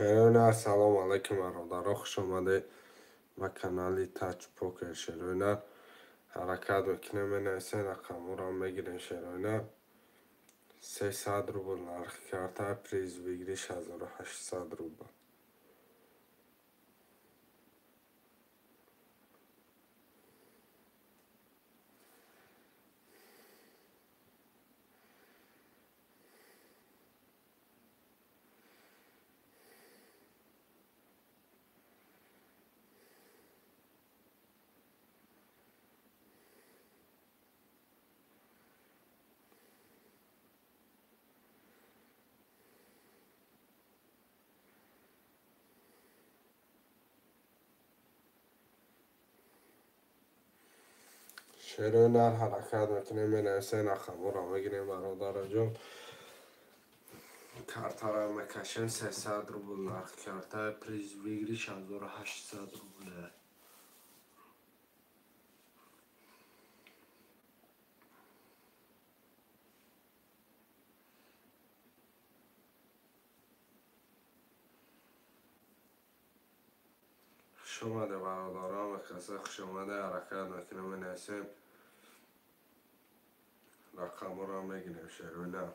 Шероина, салом алайкум, бародаро, хуш омадед ба канали Тач Покер. Шероина, ҳаракат мекунем, менависем, рақамҳоро мегирем. Шероина, 300 рубл нархи карта, приз выигрыш 1800 рубл. Шерои нар ҳаракат мекунем, менависем, рақамҳоро мегирем, бародараҷон. Картаро мекашем, 300 рубл нархи карта, приз выигрыш 1800 рубл. Хуш омаде, бародарам, каса хуш омаде. Ҳаракат мекунем, менависем, рақамҳоро мегирем. Шерои нар.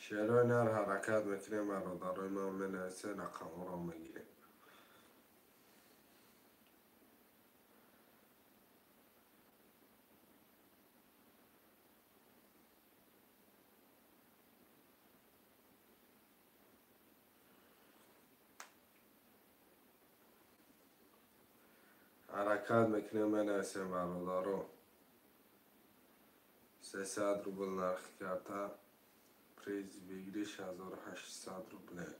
Шерои нар ҳаракат мекунем, бародарои ман, менависем, рақамҳоро мегирем. Ҳаракат мекунем, менависем, бародаро. 300 рубл нархи карта, приз выигрыш 1800 рублей.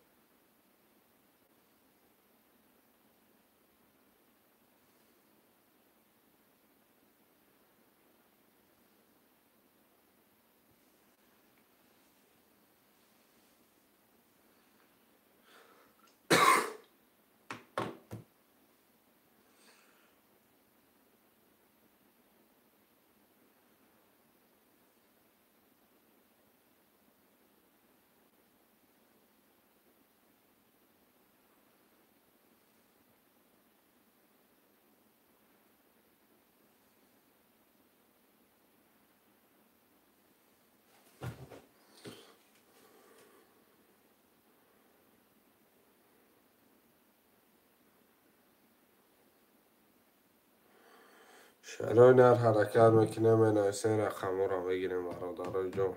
Шерои нар ҳаракат мекунем, менависем, рақамҳоро мегирем, бародарои ҷон.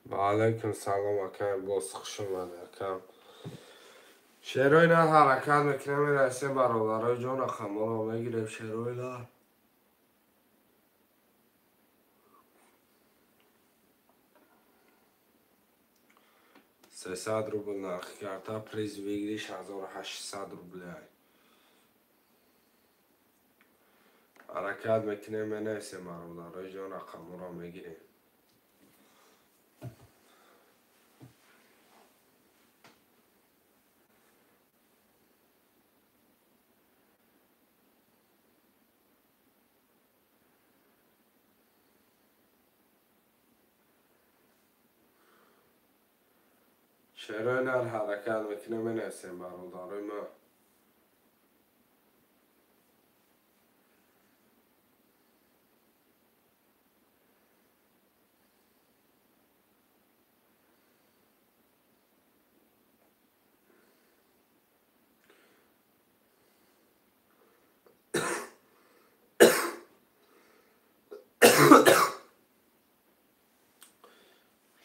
Ва алайкум салом, акам, боз хуш омадед, акам. Шерои нар ҳаракат мекунем, менависем, бародарои ҷон, рақамҳоро мегирем. Шерои нар. 300 рубл нархи карта, приз выигрыш 1800 рублей. Ҳаракат мекунем, менависем, бародарои ҷон, рақамҳоро мегирем. Шерои нар ҳаракат мекунем, менависем, бародарои ман.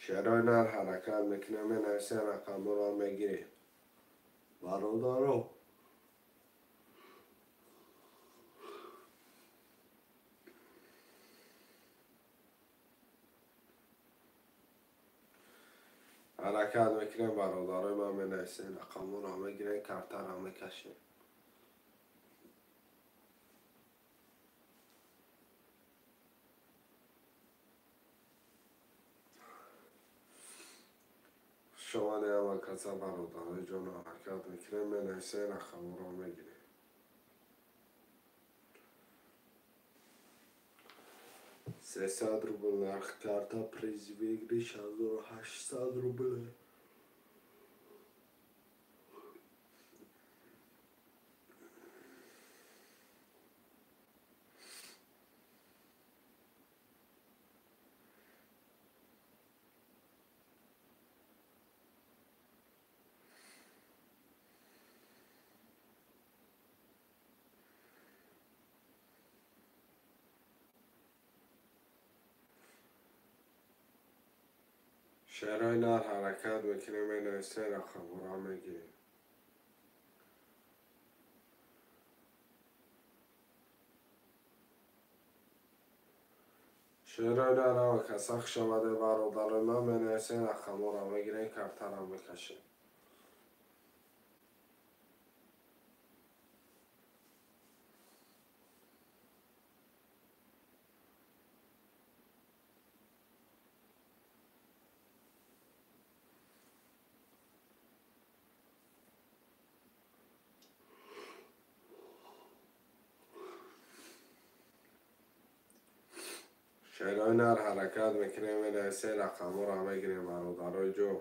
Шерои нар ҳаракат мекунем, менависем, рақамҳоро мегирем, бародаро. Ҳаракат мекунем, бародарои ман, менависем, рақамҳоро мегирем, картаро мекашем. Хуш омадед ҳама каса, бародарои ҷон, ҳаракат мекунем, менависем, рақамҳоро мегирем. 300 рубл нарх карта, приз выигрыш 1800 рубл. Шерои нар ҳаракат мекунем, менависем, рақамҳоро мегирем. Шерои нар, ҳама каса хуш омадед, бародарои ман, менависем, рақамҳоро мегирем, картаро мекашем. Шерои нар ҳаракат мекунем, менависем, рақамҳоро мегирем, бародарои ҷон.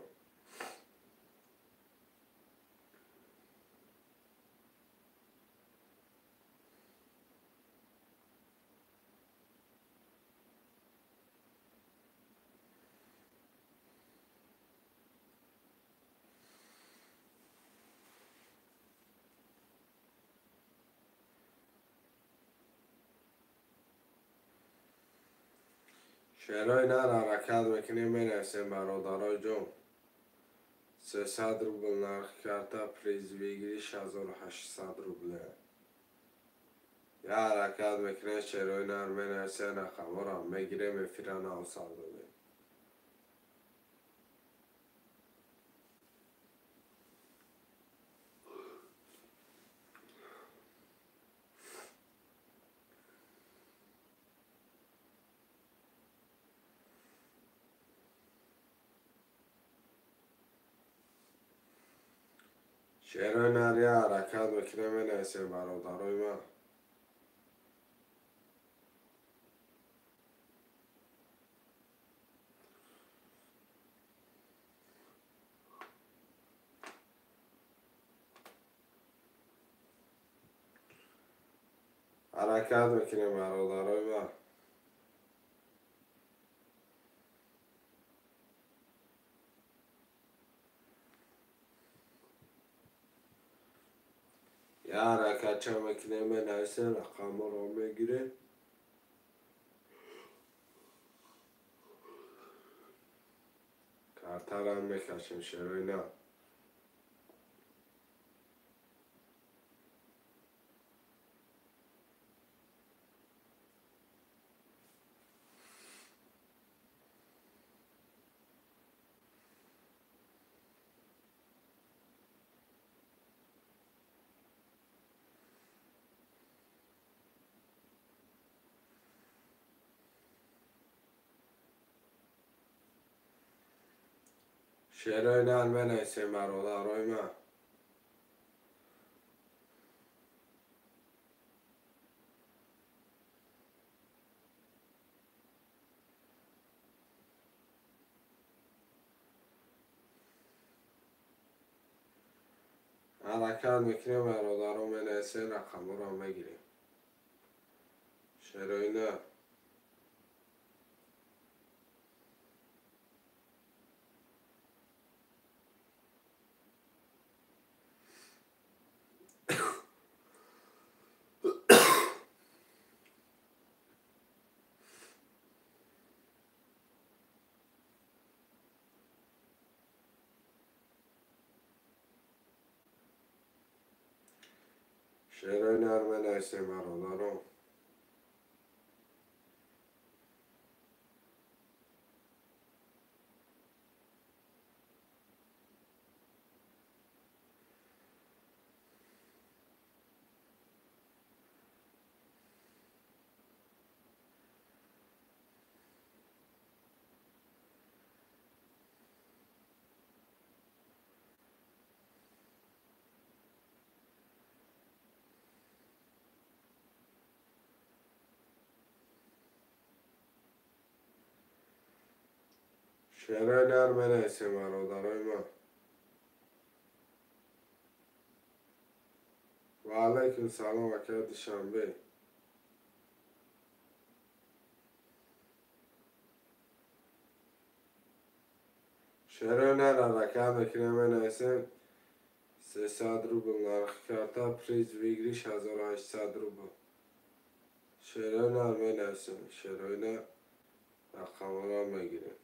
Шерои нар ҳаракат мекунем, менависем, бародарои ҷон. 300 рубл нарх карта, приз выигрыш 1800 рубл. Я ҳаракат мекунем, шерои нар, менависем, рақамҳоро мегирем, эфира навсар додем. Шерои нар, я ҳаракат мекунем, менависем, бародарои ман. Ҳаракат мекунем, бародарои ман. Я ҳаракатча мекунем, менависем, рақамҳоро мегирем. Картаро мекашем, шерои нар. Шерои нар, менависем, бародарои ман. Ҳаракат мекунем, бародаро, менависем, рақамҳоро мегирем. Шерои нар. Шерои нар, менависем, бародаро. Шерои нар менависем, бародарои ман. Ва алайкум салом, акаи Душанбе. Шерои нар ҳаракат мекунем, менависем. 300 рубл нархи карта, приз выигрыш 1800 рубл. Шерои нар менависем, шерои нар рақамҳоро мегирем.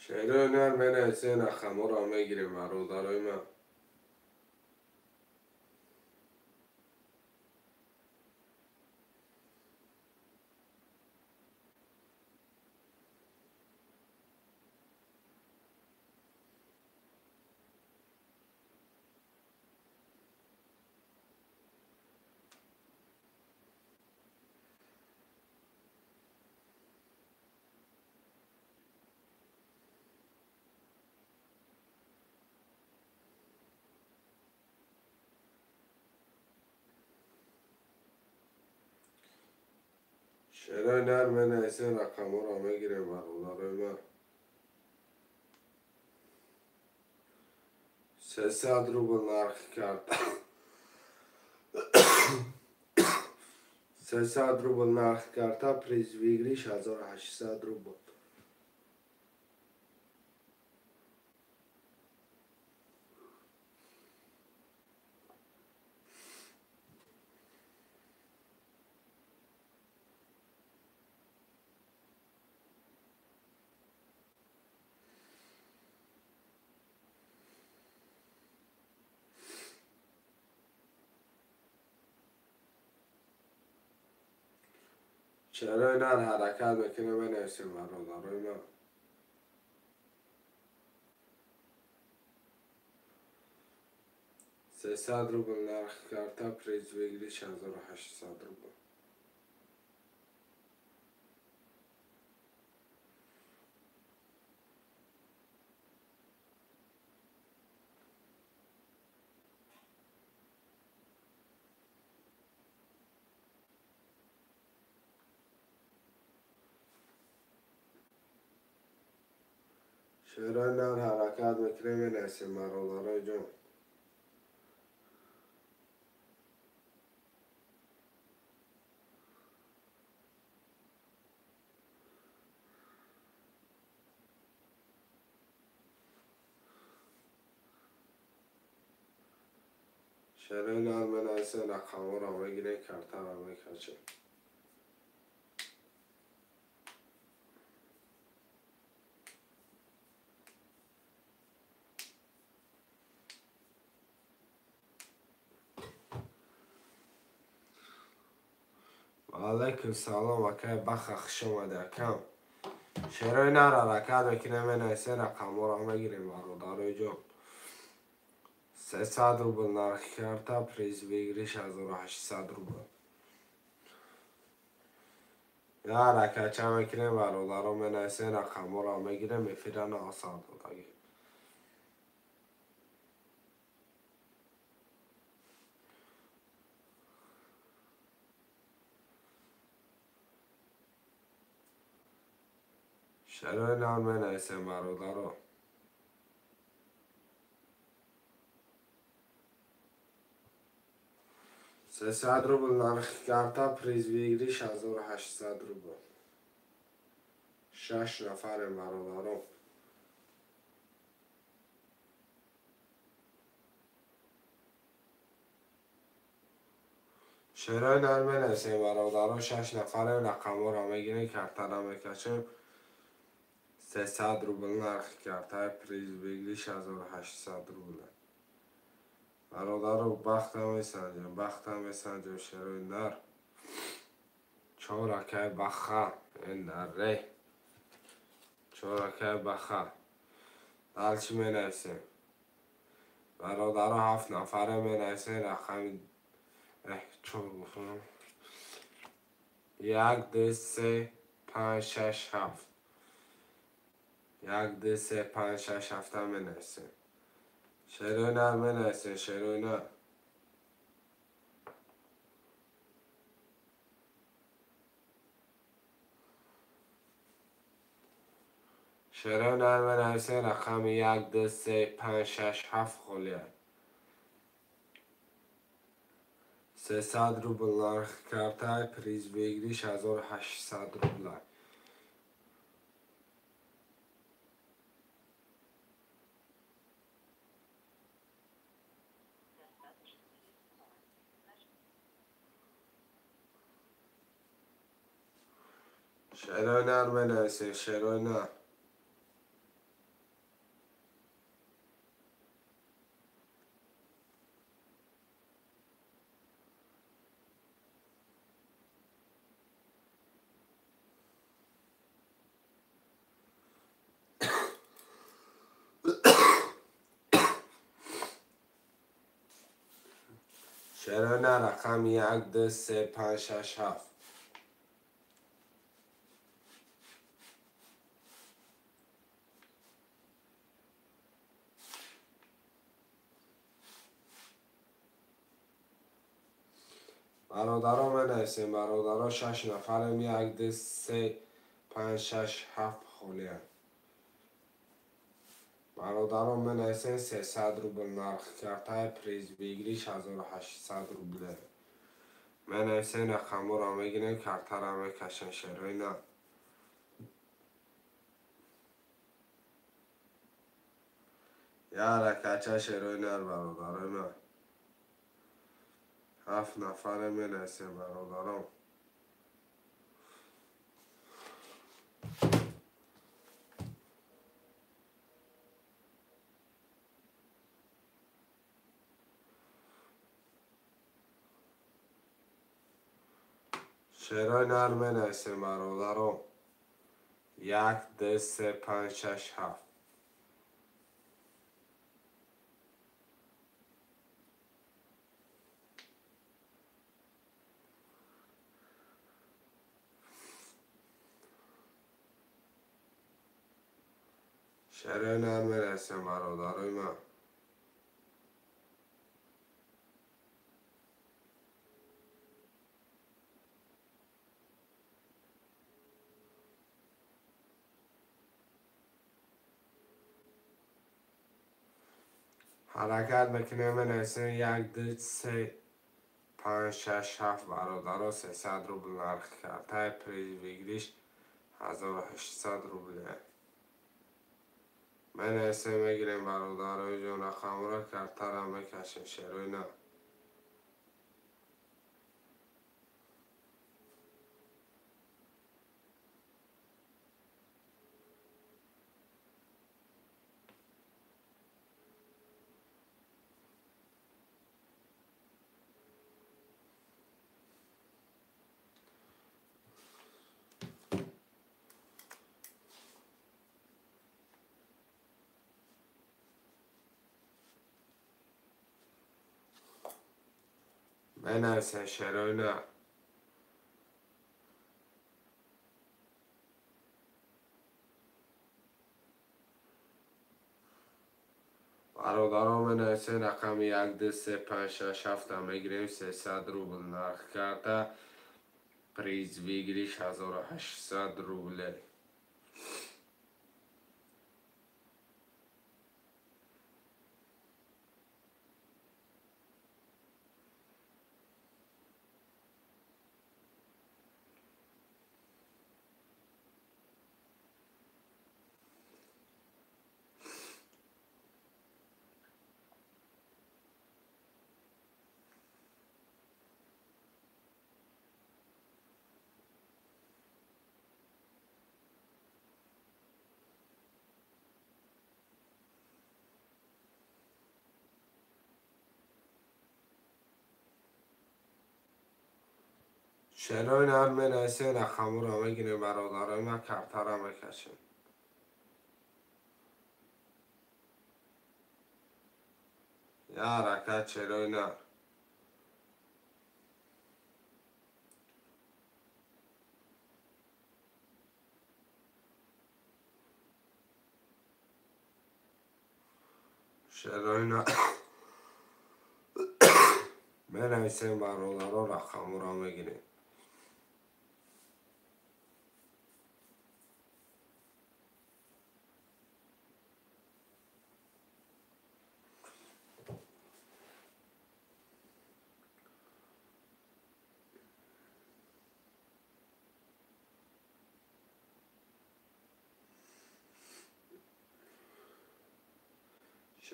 Шерои нар менависем, рақамҳоро мегирем, бародарои ман. Шерои нар менависем, рақамҳоро мегирем, бародарои ман. 300 рубл нархи карта. 300 рубл нархи карта, приз выигрыш 1800 рубл. Шерои нар ҳаракат мекунем, менависем, бародарои ман. 300 рубл нархи карта, приз выигрыш 1800 рубл. Шерои нар ҳаракат мекунем, менависем, бародарои ҷон. Шерои нар менависем, рақамҳоро мегирем, картаро мекашем. Алайкум салом, акай Баха, хуш омадӣ, акам. Шерои нар ҳаракат мекунем, менависем, рақамҳоро мегирем, бародарои ҷон. 300 рубл нархи карта, приз выигрыш 1800 рубл. Я ҳаракатча мекунем, бародаро, менависем, рақамҳоро мегирем, эфира наосар додагӣ. Шерои нар менависем, бародаро. 300 рубл нархи карта, приз выигрыш 1800 рубл. 6 нафарем, бародаро. Шерои нар менависем, бародаро, 6 нафарем, рақамҳоро мегирем, картара мекашем. 300 рубл нархи картаи, приз выигрыш 1800 рубл. Бародаро, бахта месанҷем, бахта месанҷем, шерои нар. Чоракай баха, наре. Чоракай баха. Дальше менависем. Бародаро, 7 нафаре менависем, рақами чор гуфтам. 1 2 3 5 6 7. 1 2 3 5 6 7 менависем. Шерои нар менависем, шерои нар. Шерои нар менависем, рақами 1 2 3 5 6 7 холия. 300 рубл нархи картай, приз выигрыш 1800 рубл. Шерои нар менависем, шерои нар. Шерои нар рақами 1 2 3 5 6 7. Бародаро менависем, бародаро, 6 нафарем, 1 2 3 5 6 7 холия. Бародаро менависем, 300 рубл нархи картай, приз выигрыш 1800 рубл. Менависем, рақамҳоро мегирем, картара мекашем, шерои нар. Як ракача шерои нар, бародарои ман. 7 нафаре менависем, бародарон. Шерои нар менависем, бародарон. 1 2 3 5 6 7. Шерои нар менависем, бародарои ман. Ҳаракат мекунем, менависем 1 2 3 5 6 7, бародаро, 300 рубл нархи картай, приз выигрыш 1800 рубл. Менависем, мегирем, бародарои ҷон, рақамҳоро, картара мекашем, шерои нар. Менависем, шерои нар. Бародаро менависем, рақами 1 2 3 5 6 7 мегирем, 300 рубл нархи карта, приз выигрыш 1800 рубл. Шерои нар менависем, рақамҳоро мегирем, бародарои ман, картаро мекашем. Я ҳаракат, шерои нар. Шерои нар менависем, бародаро, рақамҳоро мегирем.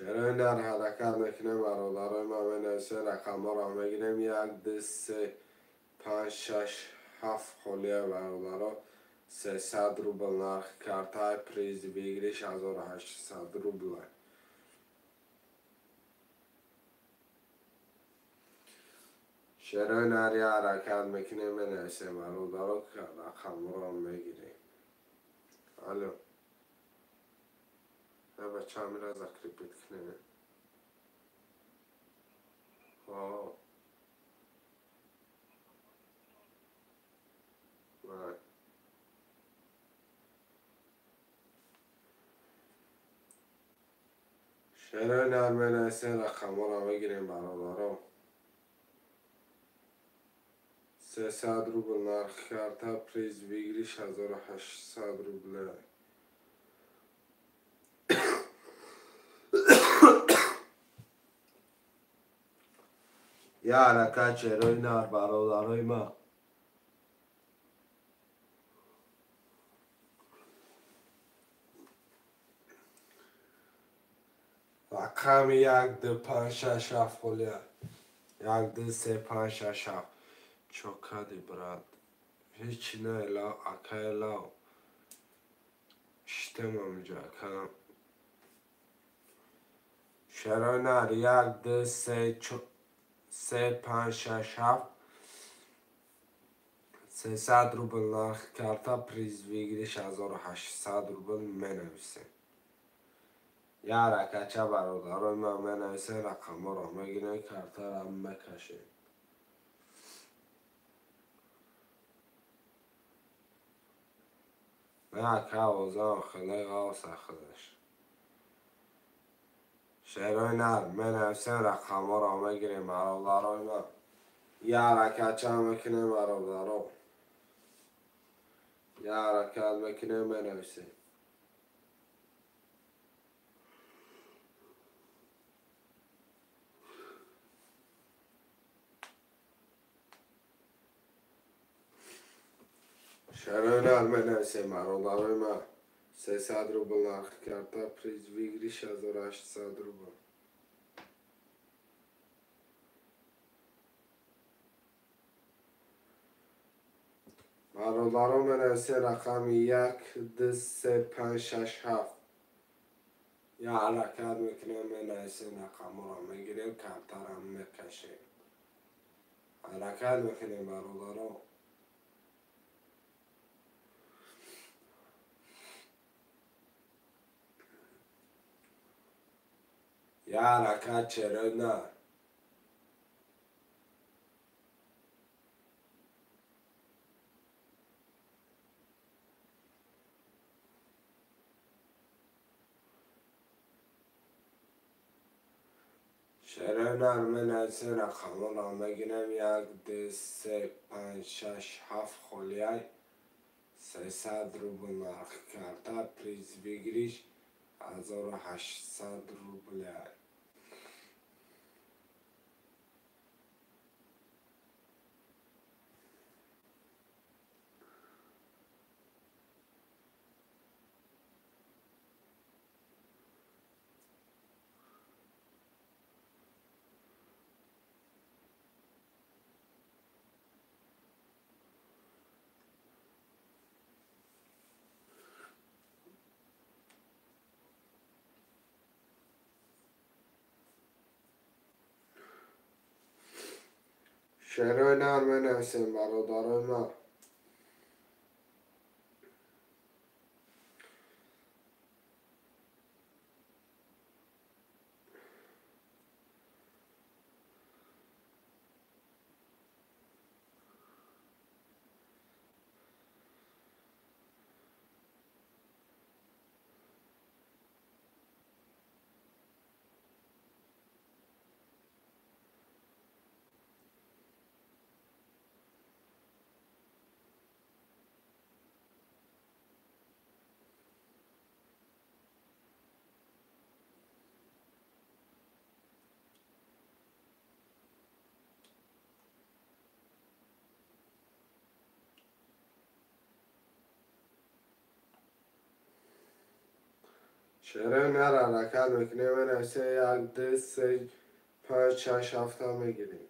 Шерои нар ҳаракат мекунем, бародарои ман, менависем, рақамҳоро мегирем. 1, 2, 3, 5, 6, 7 холия, бародаро. 300 рубл нархи картаи, приз выигрыш 1800 рубл. Шерои нар ҳаракат мекунем, менависем, бародаро, рақамҳоро мегирем. Алло. Бача ҳамира закрепить кунем. Шерои нар менависем, рақамҳоро мегирем, бародаро. 300 рубл нархи карта, приз выигрыш 1800 рубл. Я ҳаракат, шерои нар, бародарои ман. Рақами 1, 2, 5, 6, 7 холия. 1, 2, 3, 5, 6, 7. Чо кади, брат? Ҳеҷ не, лав, акай лав. Иштем ҳаминҷо, ака. Шерои нар 1, 2, 3, 3, 5, 6, 7. 300 рубл нархи карта, приз выигрыш 1800 рубл менависем. Я ҳаракатча, бародарои ман, менависем, рақамҳоро мегирем, картаро мекашем. Не, ака, овозам хеле ғавса худаш. Шерои нар менависем, рақамҳоро мегирем, бародарои ман. Я ҳаракатча мекунем, бародаро. Я ҳаракат мекунем, менависем. Шерои нар менависем, бародарои ман. 300 рубл нархи карта, приз выигрыш 1800 рубл. Бародаро, менависем рақами 1, 2, 3, 5, 6, 7. Я ҳаракат мекунем, менависем, рақамҳоро мегирем, картаро мекашем. Ҳаракат мекунем, бародаро. Я ҳаракат, шерои нар. Шерои нар менависем, рақамҳоро мегирем. 1, 2, 3, 5, 6, 7 холияй. 300 рубл нархи карта, приз выигрыш 1800 рубл. Шерои нар менависем, бародарои ман. Шерои нар ҳаракат мекунем, менависем 1, 2, 3, 5, 6, 7 мегирем.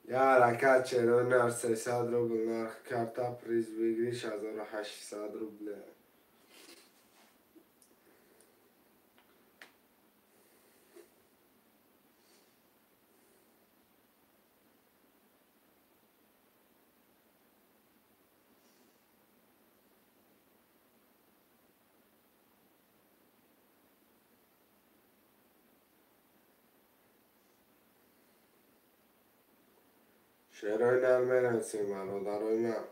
Я ҳаракат шерои нар 300 рубл нарх карта, приз выигрыш 1800 рубля. Шерои нар менависем, бародарои ман.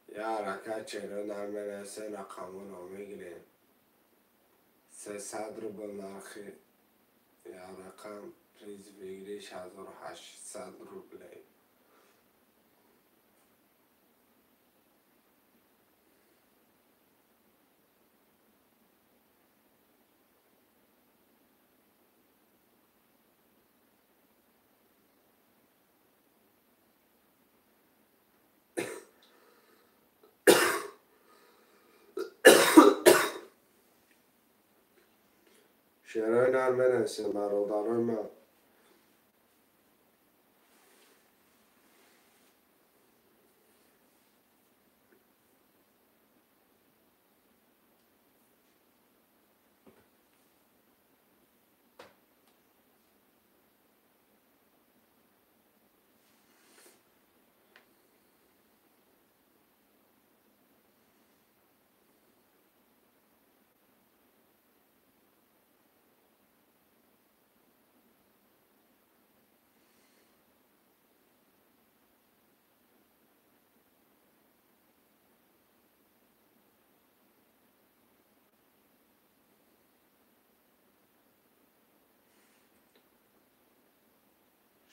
Я ҳаракат шерои нар менависем, рақамҳоро мегирем. 300 рубл нархи я рақам, приз выигрыш 1800 рублей. Шерои нар менависем, бародарои ман.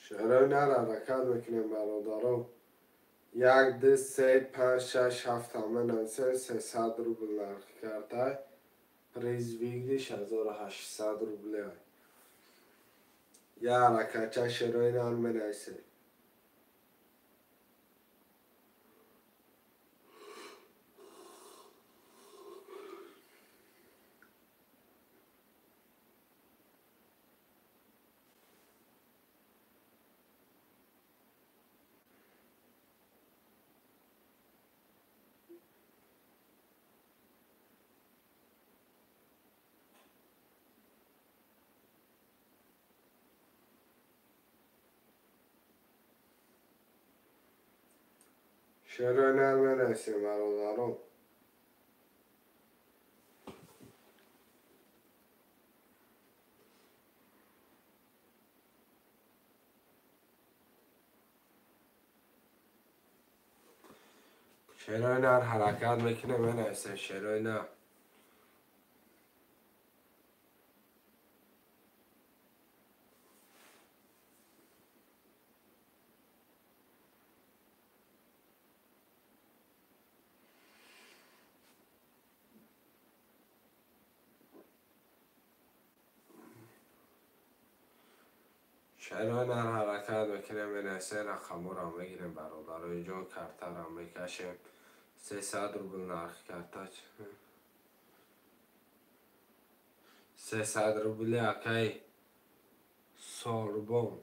Шерои нар ҳаракат мекунем, бародарон. 1, 2, 3, 5, 6, 7 менависем, 300 рубл нархи карта, приз выигрыш 1800 рубля. Я ҳаракатча шерои нар менависем. Шерои нар менависем, бародарон. Шерои нар ҳаракат мекунем, менависем шерои нар. Шерои нар ҳаракат мекунем, менависем, рақамҳоро мегирем, бародарои ҷон, картаро мекашем. 300 рубл нархи карта. 300 рубли акай Сорбон.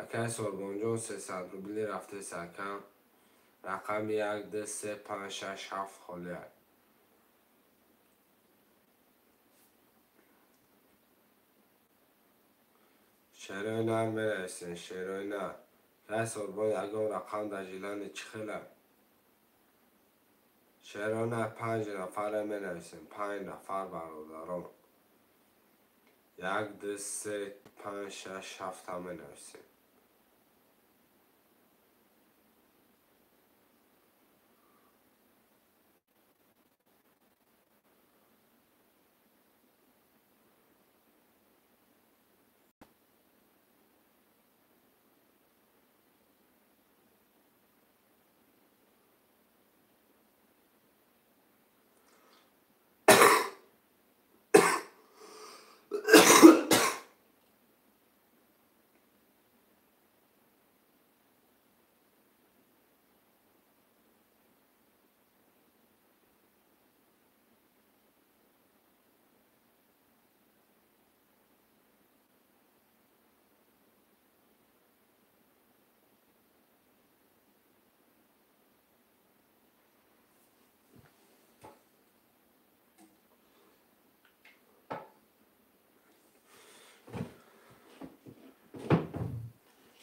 Акай Сорбонҷон 300 рубли рафтеса ака. Рақами 1 2 3 5 6 7 холия. Шерои нар мерасен, шерои нар. Акай Сорбон ягон рақам дар жилани чӣ хела? Шерои нар 5 нафаре менависем, 5 нафар бародарон. 1 2 3 5 6 7 менависем.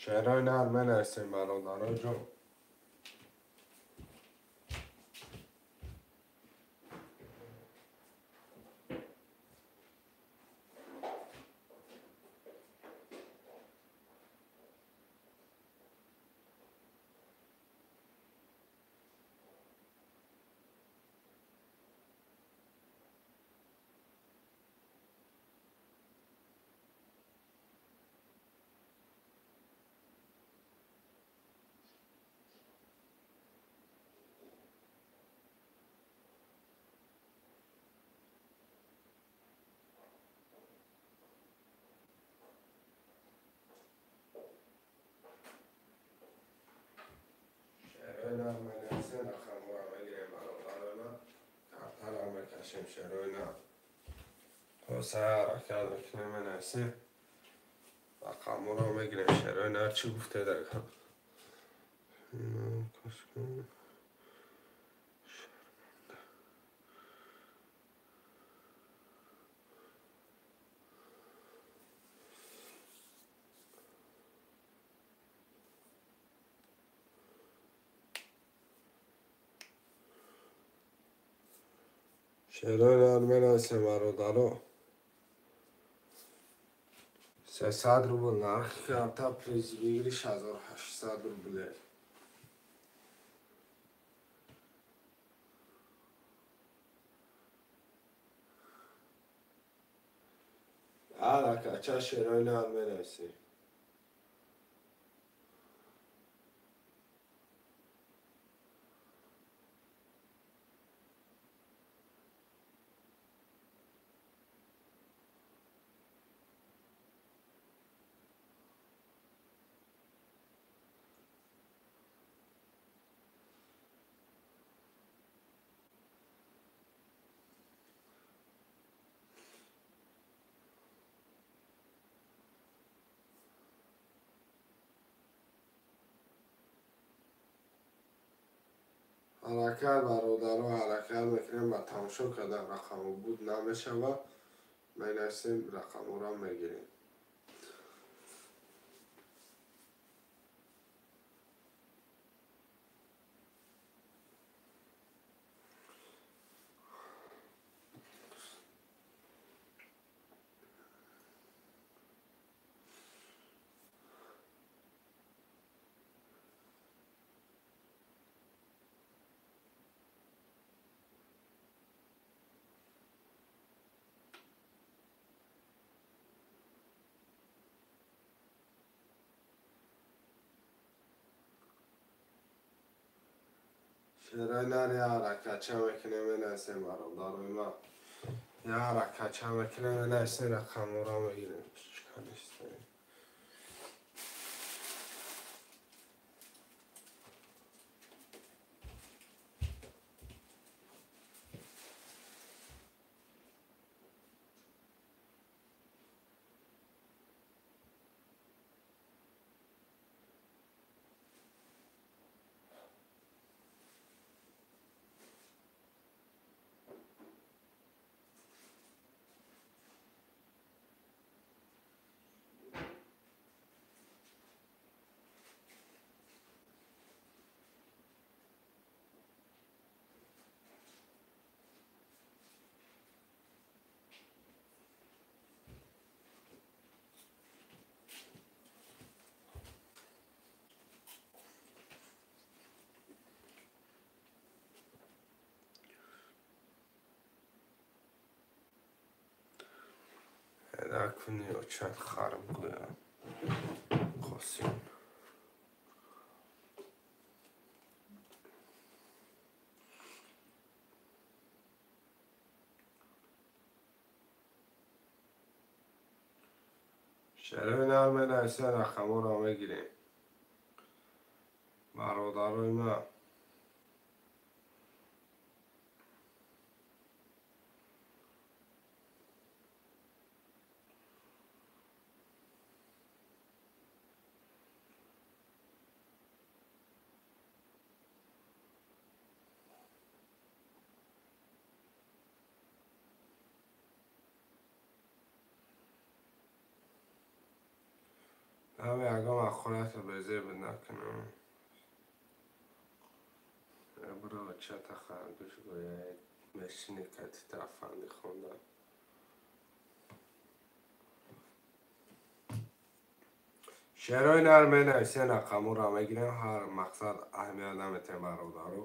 Шерои нар менависем бародаро ҷон. Шерои нар. То сар ҳаракат мекунем, менависем. Рақамҳоро мегирем. Шерои нар чӣ гуфте дар Шерои нар менависем бародаро. 300 рубл нархи карта приз выигрыш 1800 рублей. Ҳаракатча шерои нар менависем. Ҳаракат бародаро, ҳаракат мекунем ба тамошо кардан рақамҳо буд намешавад. Менависем рақамҳоро мегирем. Шерои нар як ҳаракатча мекунем, менависем бародарои ман. Як ҳаракатча мекунем, менависем рақамҳоро мегирем. Чикор нестем. Накунӣ очат харм гӯям. Қосим. Шерои нар менависен, рақамҳоро мегирем. Бародарои ман. Ҳаме ягон ахорато безеб накунам. Буро чата харгӯш гӯяд мешини кати тафанди хонда. Шерои нар менависен, рақамҳоро мегирем, ҳар мақсад аҳамият наметем бародаро.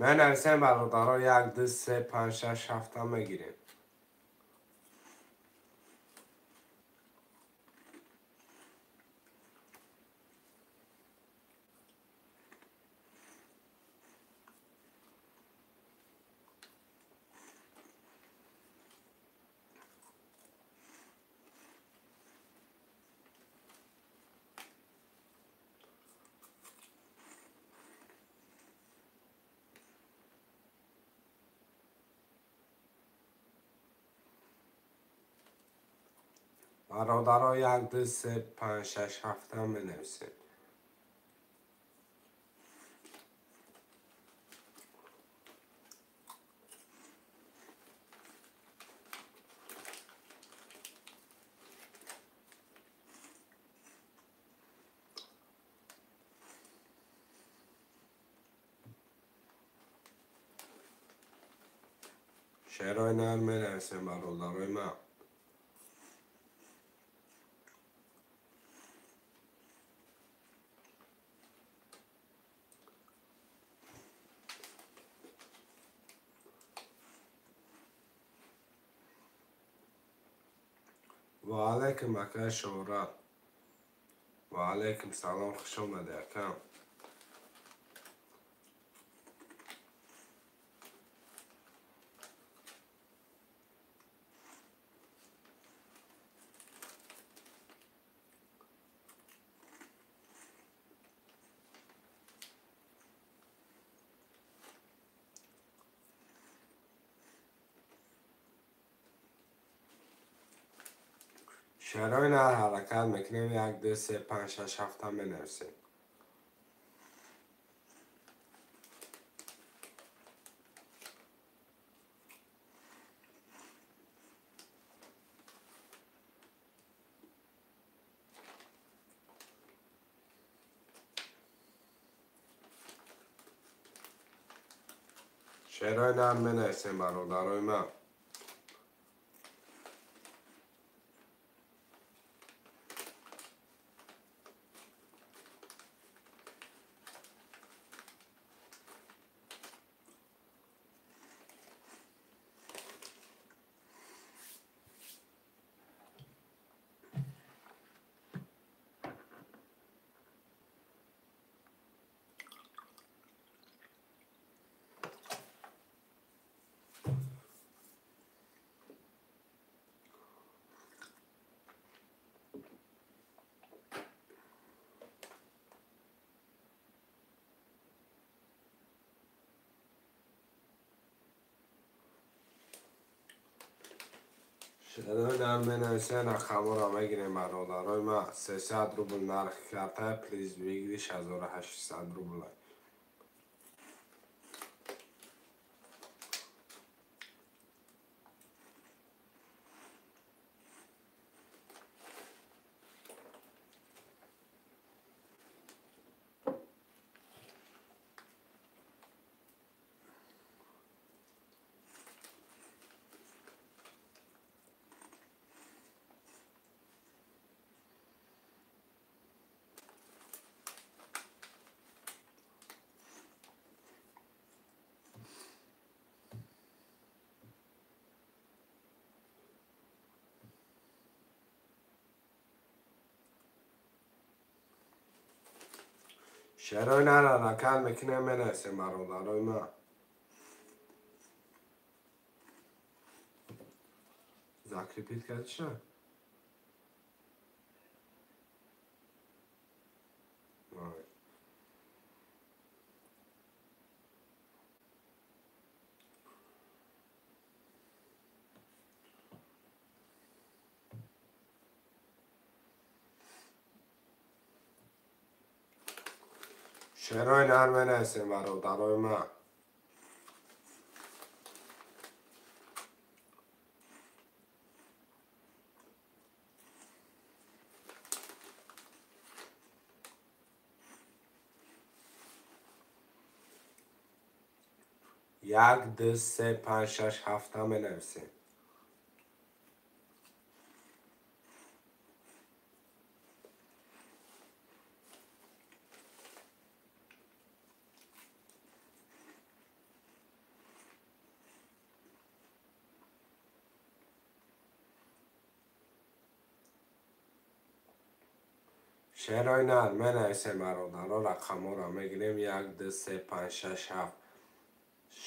Менависем бародаро 1 2 3 5 6 7 мегирем. Бародаро 1 2 3 5 6 7 менависем. Шерои нар менависем бародарои ман. Ва алайкум ака Шӯҳрат. Ва алайкум салом, хуш омадӣ акам. Шерои нар ҳаракат мекунем 1 2 3 5 6 7 менависем. Шерои нар менависем бародарои ман. Шерои нар менависен, рақамҳоро мегирем бародарои ман. 300 рубл нархи карта, плиз выигрыш 1800 рубл. Шерои нар ҳаракат мекунем, менависем бародарои ман. Закрепить кардиша? Шерои нар менависем бародарои ман. Як, ду, се, панҷ, шаш, ҳафта менависем. Шерои нар менависем бародаро, рақамҳоро мегирем. Як, ду, се, панҷ, шаш, ҳафт.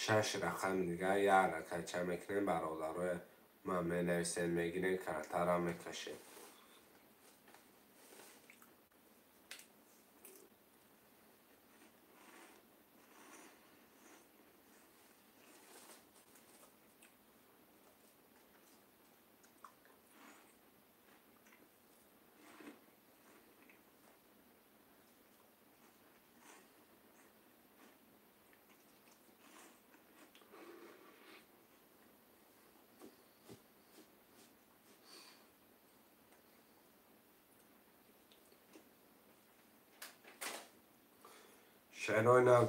Шаш рақами дигар як ракача мекунем бародарои ман, менависем, мегирем, картара мекашем. Шерои нар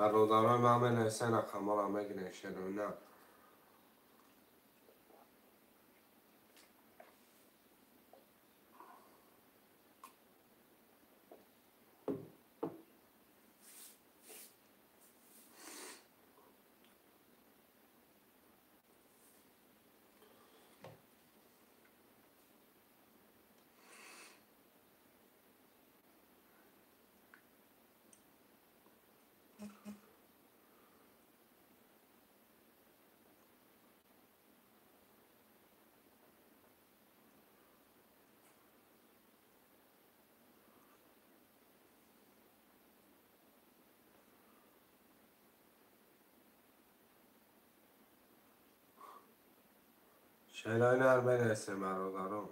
бародарои ман менависен, рақамҳоро мегирем. Шерои нар. Шерои нар менависем бародарон.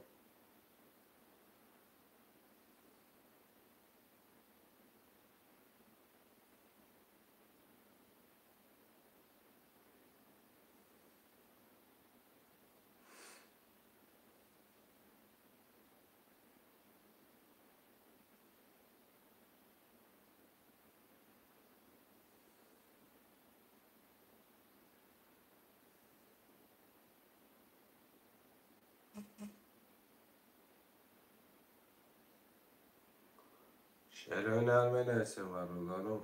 Шерои нар менависем бародарон.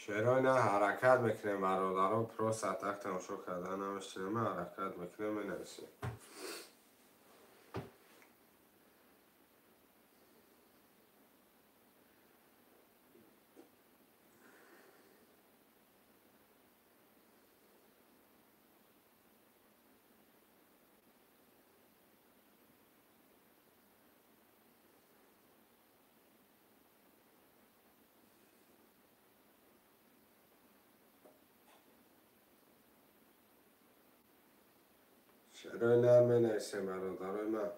Шерои нар ҳаракат мекунем бародарон, просто так тамошо кардан намешавем, ҳаракат мекунем, менависем. Шерои нар менависем бародарои ман.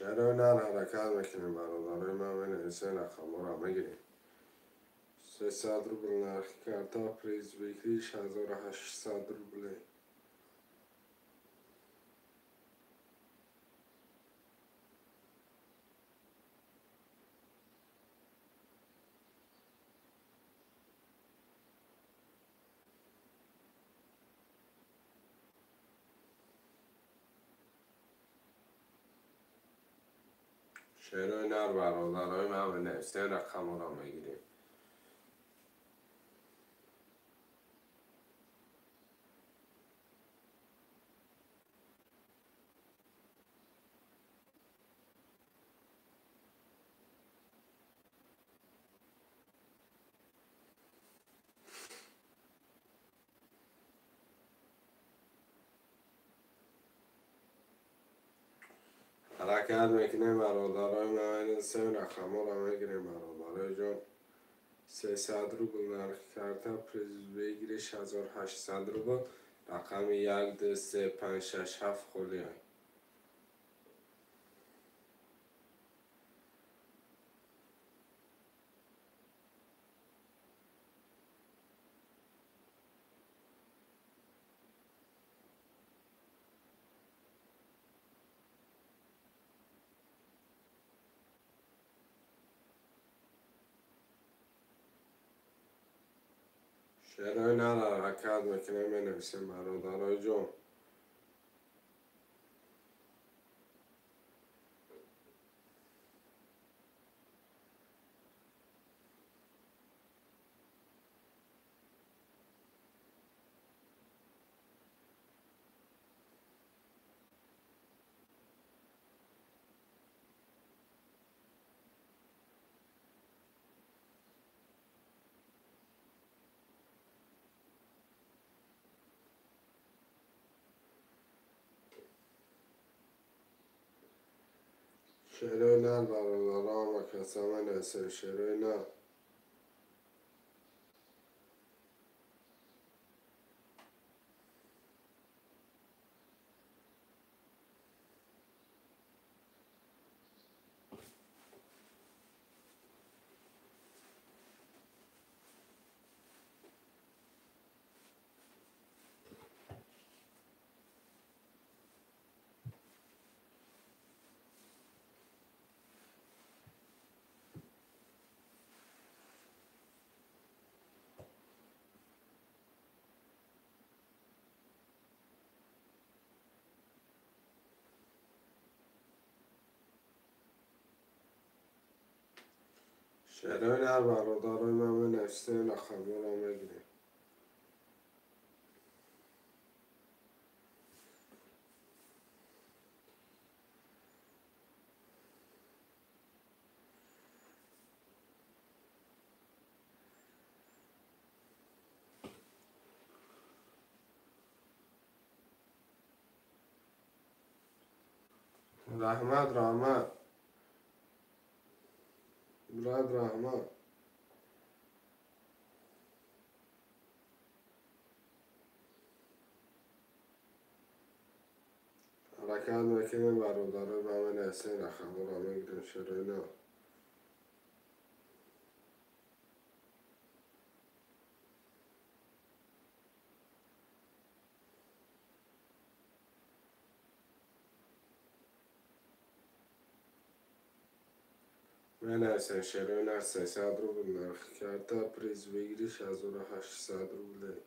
Шерои нар ҳаракат мекунем, бародарои ман, менависем, рақамҳоро мегирем. 300 рубл нархи карта, приз выигрыш 1800 рублей. Шерои нар, бародарои ман, менависем, рақамҳоро мегирем. Ҳаракат мекунем, бародарои ман, сем рақамҳоро мегирем, бародарои ҷон. 300 рубл нархи карта, приз выигрыш 1800 рубл. Рақами 1, 2, 3, 5, 6, 7 холиай. Шерои нар ҳаракат мекунем, менависем, бародарои ҷон. Шерои нар, бародарон ва каса, менависем, шерои нар. Шерои нар, бародарои ман, менависем, рақамҳоро мегирем. Раҳмат, раҳмат, брат, раҳмат. Ҳаракат мекунем, бародарои ман, менависем, рақамҳоро мегирем, шерои нар. Менависем, шерои нар, 300 рубл нархи карта, приз выигрыш 1800 рублей.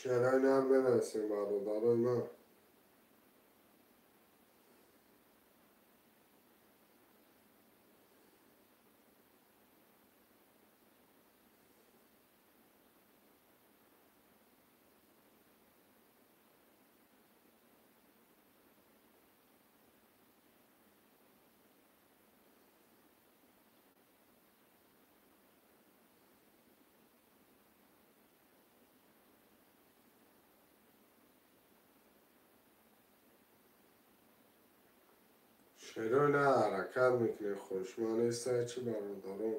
Шерои нар менависем, бародарои ман. Шерои на ҳаракат мекунем, хушман нестай чӣ бародарон.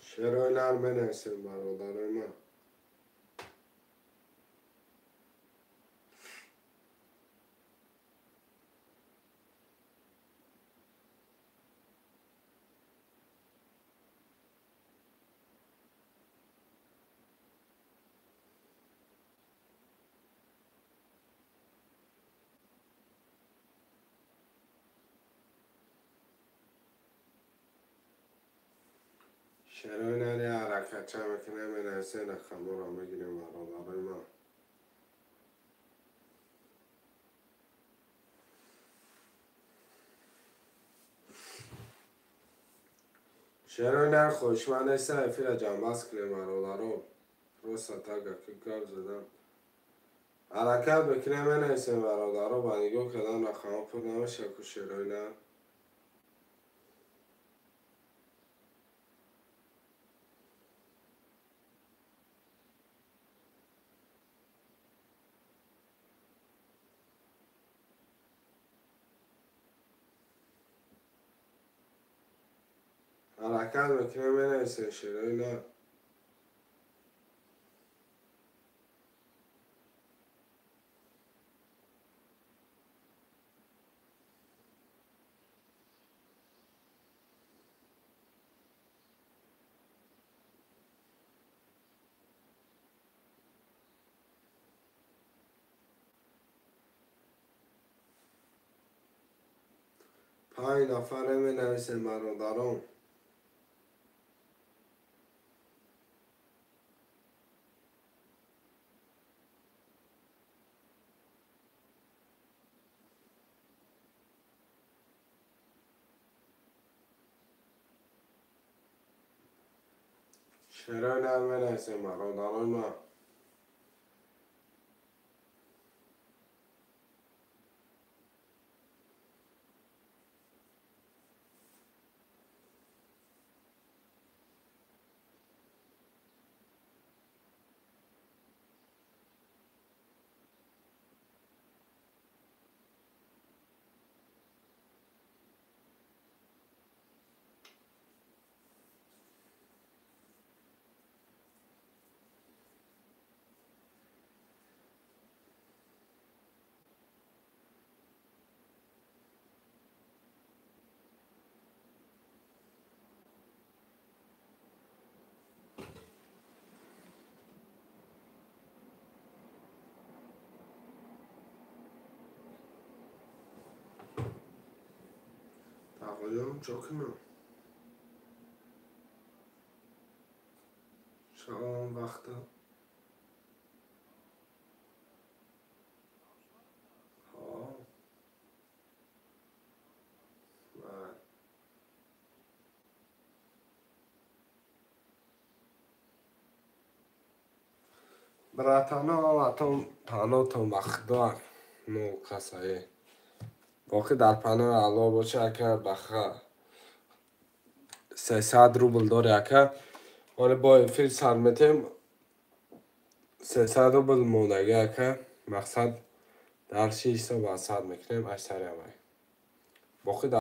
Шерои нар менависем бародарои ман. Шерои нари ҳаракатча мекунем, менависем, рақамҳоро мегирем бародарои ман. Шерои нар хоҳишманд неста эфира ҷамъбаст кунем бародарон. Просто так аки гап задам. Ҳаракат мекунем, менависем бародарон, ба нигоҳ кардан рақамҳо пур намешавад ку шерои нар. Ҳаракат мекунем, менависем шерои нар. Панҷ нафаре менависем бародарон. Шерои нар менависем бародарои ман. Тағоём чо кунам? Шавам вақта. Ҳо. Бале. Братано, ҳаматон панотон ба худо нол касае. Боқӣ дар паноҳи Аллоҳ боша ака, баха 300 рубл дори ака. Ҳоле бо эфир сар метем 300 рубл мондагӣ ака. Мақсад дар 6 ҳисоб аз сад мекунем ай сари ҳамай. Боқӣ дар